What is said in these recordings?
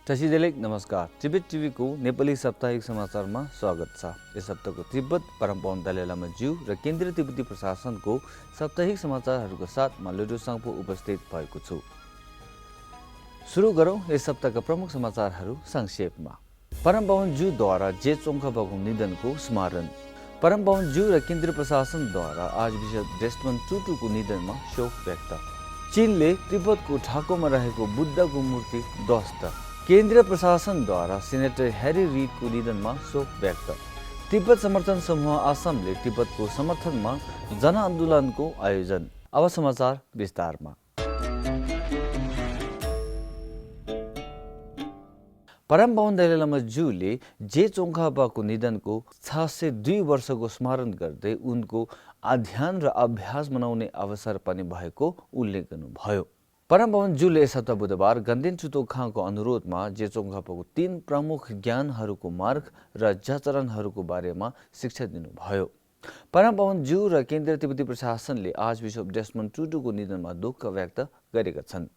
टसिदेलेक नमस्कार। तिब्बत टिभीको नेपाली साप्ताहिक समाचारमा स्वागत छ। यस हप्ताको तिब्बत परमपवन दलाई लामा ज्यू र केन्द्रीय तिब्बती प्रशासनको साप्ताहिक समाचारहरूको साथ म लुडो साङपो उपस्थित भएको छु। सुरु गरौँ यस हप्ताका प्रमुख समाचारहरू संक्षेपमा। परमपवन ज्यूद्वारा जे चोङखापाको निधनको स्मरण। परमपवन ज्यू र केन्द्रीय प्रशासनद्वारा आर्चबिशप डेस्मन्ड टुटुको निधनमा शोक व्यक्त। चीनले तिब्बतको ढाकोमा रहेको बुद्धको मूर्ति ध्वस्त। केन्द्रीय प्रशासनद्वारा सेनेटर ह्यारी रिडको निधनमा शोक व्यक्त। तिब्बत समर्थन समूह आसामले तिब्बतको समर्थनमा जनआन्दोलनको आयोजन। अब समाचार विस्तारमा। परमपवन दलाई लामा ज्यूले जे चोङखापाको निधनको 602 वर्षको स्मरण गर्दै उनको अध्ययन र अभ्यास मनाउने अवसर पनि भएको उल्लेख गर्नुभयो। परमपवन ज्यूले यस हप्ता बुधबार गन्देन चुतोखाङको अनुरोधमा जे चोङखापाको 3 प्रमुख ज्ञानहरूको मार्ग र आचरणहरूको बारेमा शिक्षा दिनुभयो। परमपवन ज्यू र केन्द्रीय तिब्बती प्रशासनले आर्चबिशप डेस्मन्ड टुटुको निधनमा दुःख व्यक्त गरेका छन्।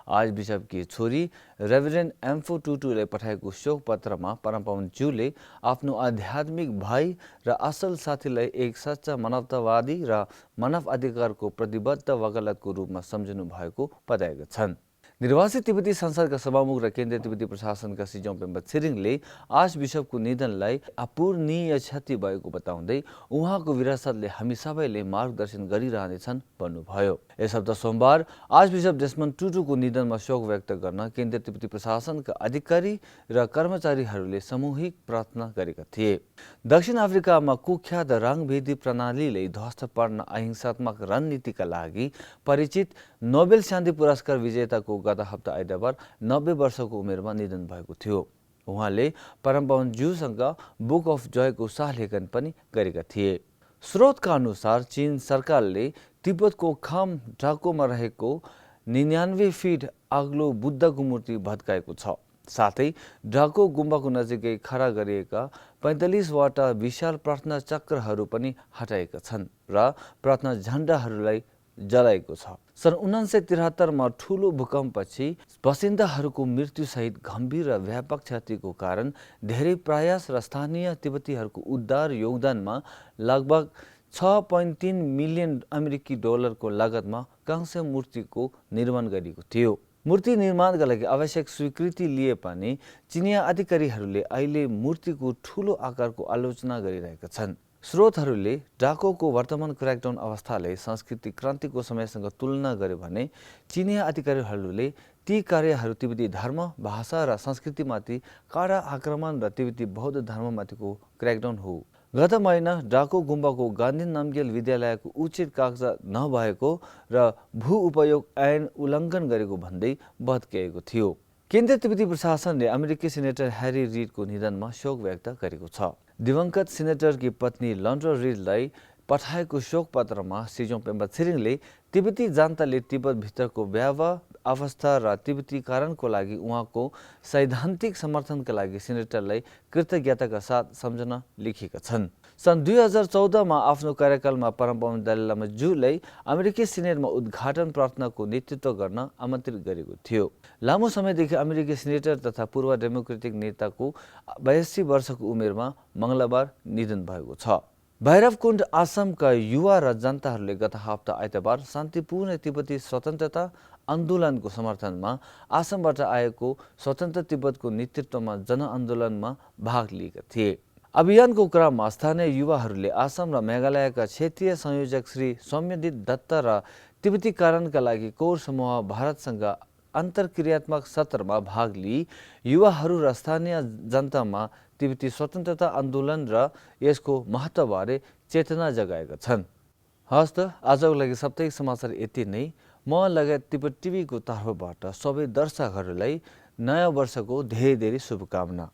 आर्चबिशपकी छोरी रेभरेन्ड एम्फो टुटुले पठाएको शोक पत्रमा परमपवन ज्यूले आफ्नो आध्यात्मिक भाइ र असल साथीलाई एक सच्चा मानवतावादी र मानव अधिकारको प्रतिबद्ध वकालतको रूपमा सम्झनु भएको बताएका छन्। निर्वासित तिब्बती संसदका सभामुख र केन्द्रीय तिब्बती प्रशासनका सिजौं पेम्बा छिरिङले आर्चबिशपको निधनलाई अपूरणीय क्षति भएको बताउँदै उहाँको विरासतले हामी सबैले मार्गदर्शन गरिरहनेछन् भन्नुभयो। यस हप्ता सोमबार आर्चबिशप डेस्मन्ड टुटुको निधनमा शोक व्यक्त गर्न केन्द्रीय तिब्बती प्रशासनका अधिकारी र कर्मचारीहरूले सामूहिक प्रार्थना गरेका थिए। दक्षिण अफ्रिकामा कुख्यात रङभेदी प्रणालीले ध्वस्त पार्न अहिंसात्मक रणनीतिका लागि परिचित नोबेल शान्ति पुरस्कार विजेताको गत हप्ता आइतबार 90 वर्षको उमेरमा निधन भएको थियो। उहाँले परमपवन ज्यूसँग बुक अफ जयको शाहलेखन पनि गरेका थिए। स्रोतका अनुसार चीन सरकारले तिब्बतको खाम ढाकोमा रहेको 99 फिट अग्लो बुद्धको मूर्ति भत्काएको छ। साथै ढाको गुम्बाको नजिकै खडा गरिएका 45 वटा विशाल प्रार्थना चक्रहरू पनि हटाएका छन् र प्रार्थना झण्डाहरूलाई जलाएको छ। सन् 1973 मा ठूलो भूकम्पपछि बसिन्दाहरूको मृत्युसहित गम्भीर र व्यापक क्षतिको कारण धेरै प्रयास र स्थानीय तिब्बतीहरूको उद्धार योगदानमा लगभग 6.3 मिलियन अमेरिकी डलरको लागतमा कांस्य मूर्तिको निर्माण गरिएको थियो। मूर्ति निर्माणका लागि आवश्यक स्वीकृति लिए पनि चिनिया अधिकारीहरूले अहिले मूर्तिको ठूलो आकारको आलोचना गरिरहेका छन्। स्रोतहरूले ढाकोको वर्तमान क्रैकडाउन अवस्थालाई सांस्कृतिक क्रान्तिको समयसँग तुलना गर्यो भने चिनिया अधिकारीहरूले ती कार्यहरू तिब्बती धर्म, भाषा र संस्कृतिमाथि कडा आक्रमण र तिब्बती बौद्ध धर्ममाथिको क्रैकडाउन हो। गत महिना ढाको गुम्बाको गान्धी नामग्याल विद्यालयको उचित कागजात नभएको र भू उपयोग ऐन उल्लङ्घन गरेको भन्दै भत्काएको थियो। केन्द्रीय तिब्बती प्रशासनले अमेरिकी सेनेटर ह्यारी रिडको निधनमा शोक व्यक्त गरेको छ। दिवंगत सेनेटरकी पत्नी लन्ड्रा रिडलाई पठाएको शोक पत्रमा सिजौं पेम्बा छिरिङले तिब्बती जनताले तिब्बतभित्रको व्यवहार अवस्था र तिब्बतीकरणको लागि उहाँको सैद्धान्तिक समर्थनका लागि सेनेटरलाई कृतज्ञताका साथ सम्झना लेखेका छन्। सन् 2014 मा आफ्नो कार्यकालमा परमपवन दलाई लामा ज्यूलाई अमेरिकी सिनेटमा उद्घाटन प्रार्थनाको नेतृत्व गर्न आमन्त्रित गरेको थियो। लामो समयदेखि अमेरिकी सेनेटर तथा पूर्व डेमोक्रेटिक नेताको 82 वर्षको उमेरमा मंगलबार निधन भएको छ। भैरवकुण्ड आसामका युवा र जनताहरूले गत हप्ता आइतबार शान्तिपूर्ण तिब्बती स्वतन्त्रता आन्दोलनको समर्थनमा आसामबाट आएको स्वतन्त्र तिब्बतको नेतृत्वमा जनआन्दोलनमा भाग लिएका थिए। अभियानको क्रममा स्थानीय युवाहरूले आसाम र मेघालयका क्षेत्रीय संयोजक श्री सौम्यदीप दत्त र तिब्बतीकरणका लागि कोर समूह भारतसँग अन्तर्क्रियात्मक सत्रमा भाग लिई युवाहरू र स्थानीय जनतामा तिब्बती स्वतन्त्रता आन्दोलन र यसको महत्त्वबारे चेतना जगाएका छन्। हस् त आजको लागि साप्ताहिक समाचार यति नै। म लगायत तिब्बत टिभीको तर्फबाट सबै दर्शकहरूलाई नयाँ वर्षको धेरै धेरै शुभकामना।